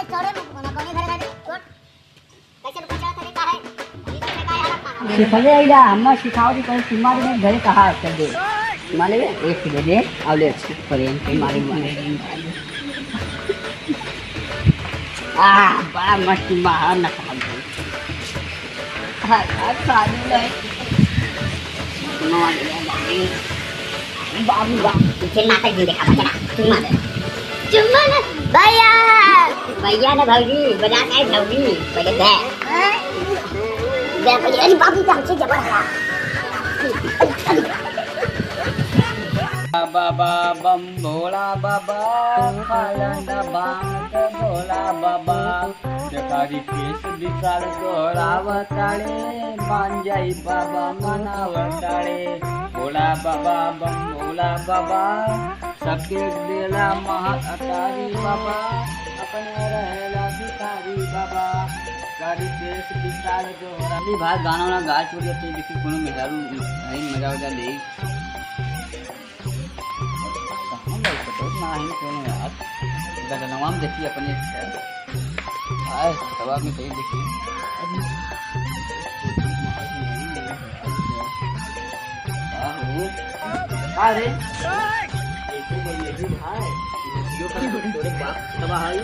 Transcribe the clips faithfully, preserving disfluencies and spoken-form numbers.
चढ़े मत कोना, कोने घरे रह दे, छोड़। कैसे रुको चढ़ करे का है? ये तो बेकार है, रखा है। सिखले आइला, हम्मा सिखाओ दी, कहीं चुम्मा देने घरे कहा कर दे। माले एक दे दे, और ले अच्छे प्रेम के मारे मारे। आ, बड़ा मस्त चुम्मा है, ना खा दे। हाँ, हाँ, खा दे। बाबू, बाबू, पीछे नाटक भी देखा, बचड़ा, चुम्मा दे। चुम्मा ना, भैया। भैया ना भौजी, बजा के भौजी, पहले दे। दे, पहले, अरे बाबू, तो हमसे जबर है। बाबा बम भोला बाबा, खाला ना भांग के भोला बाबा। देखा रितेश विशाल गोहरावताड़े, मान जाई बाबा मनावताड़े। भोला बाबा बम भोला बाबा, सबके देला महातारी बाबा, अपने रहेला भिखारी बाबा। देखा रितेश विशाल गोहरा। अरे भाई गाना वाना गा छोड़ देते, देखी कोनो मेहरारू भाई मजा वजा ले। कहाँ लौकत हो? ना ही कोनो यार। गजनवा में देखी अपने इच्छा। आए, हटवा में कहीं देखी। आहो। अरे। ये तो भाई, ये भी भाई। ये तो तोरे बाप का भाई।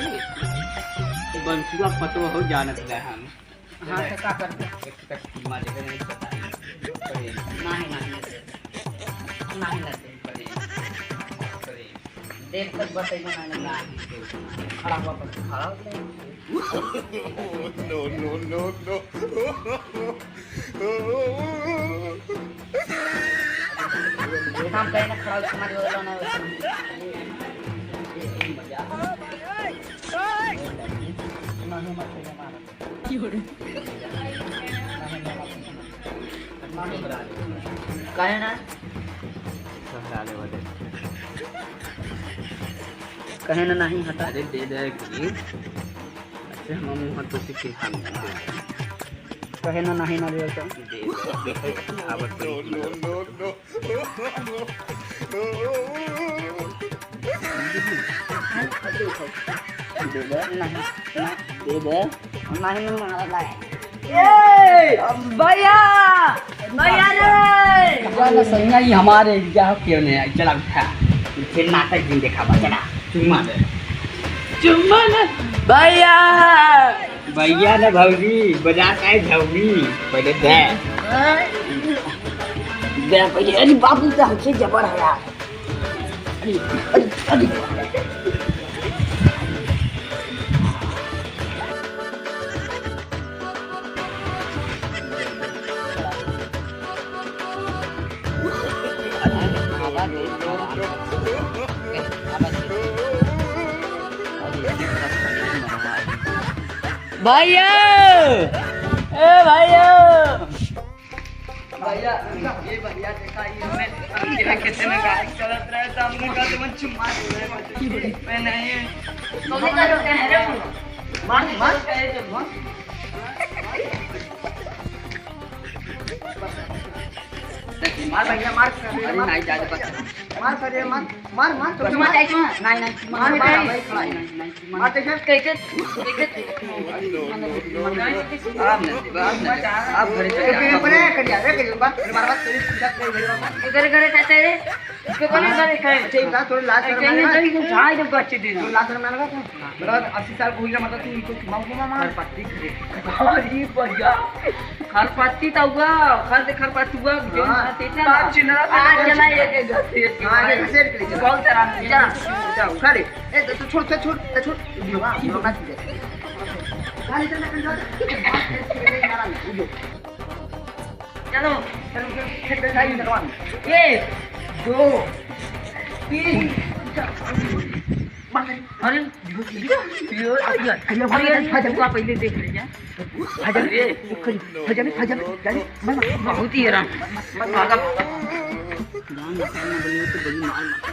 बंसुआ पतो हो जानत है हम। हाँ, तो का करबे? एक तो चुम्मा देबे नहीं पता है। नहीं, नहीं, नहीं दे। नहीं, नहीं दे। देख तक बस ऐसा नहीं, नहीं। खड़ा हुआ बस, खड़ा हो जाए। No, no, no, no। काम करे ना, खड़ा होके मारे वाला ना वैसे। नहीं, मत करिए, मारो। काहे ना? काहे ना नहीं हटा? अरे दे दे कि। अच्छा, हम मुँह तो किसी काम नहीं दे। काहे ना नहीं ना दे तो? दे दे। आवत तो नहीं। No, no, no, no। नहीं, ना, दे दे। नहीं, नहीं, मारा ला। ए, भैया, भैया रे। कहाँ ना सैया, ये हमारे क्या क्यों नहीं आई? चला उठा। फिर नाटक दिन देखा बा, चला। चुम्मा दे। चुम्मा ना, भैया। भैया ना भौजी, बजा के भौजी। पहले दे। दे पहले। अरे बाबू, तो हमसे जबर है यार। अरे, अरे, अरे। भैया, ए भैया। भैया, ये भैया देखा, ये हमें, हम खेते में गाड़ी चलत रहे, तो हमने कहा, "तुम चुम्मा दे दे।" मैं नहीं। मार, मार। मार भैया, मार। अरे नहीं, ज्यादा बस। मार, अरे मार, मार, मार, तो बस, मार। मार, मार। नहीं, नहीं, मार, मार, मार, मार। भाई, खड़ा है। नहीं, नहीं। मार, देखा? कैसे? कैसे? आप नहीं, आप नहीं, आप घरे चले जाओ। रे, रे, रे, रे, बात, बात, बात, बात। घरे, घरे कैसे रे? इसको कौन घरे खाए? अच्छा, एक बात, थोड़ा लाज शर्म कैसे आने लगा? नहीं, नहीं, झाड़ जब बच्चे देना। थोड़ा लाज शर्म आने लगा था? मतलब, अस्सी साल को हो गया, मतलब, तू इनको चुमाओ, चुमाओ, मार। खरपत्ती घरे। अरे भैया, खरपत्ती तो हुआ, खर दे खरपत्ती हुआ, जो हाँ। हाथ इतना बात चिन्ह रहा था, आज बात जला चिन्ह। ये, ये, ये, हाँ, ये घसेट के ले चला। बहुत आराम से, चला। चला, उठा ले। ए, तो, तो छोड़, छोड़, छोड़, तो छोड़। उठो, हाँ, उठो, मत उठो। चल, चल, चल, चल। चलो। चलो, चलो, खेत में जाइए, भगवान। एक, दो, तीन, चार। अरे, ये, ये, अरे, अरे, अरे, अरे, पहले देख ले जा। भाई जान, भाई जान, भाई जान, मैं, मैं, बहुत ही आराम। भागा, भागा। जान, जान, बड़ी, बड़ी मार, मार।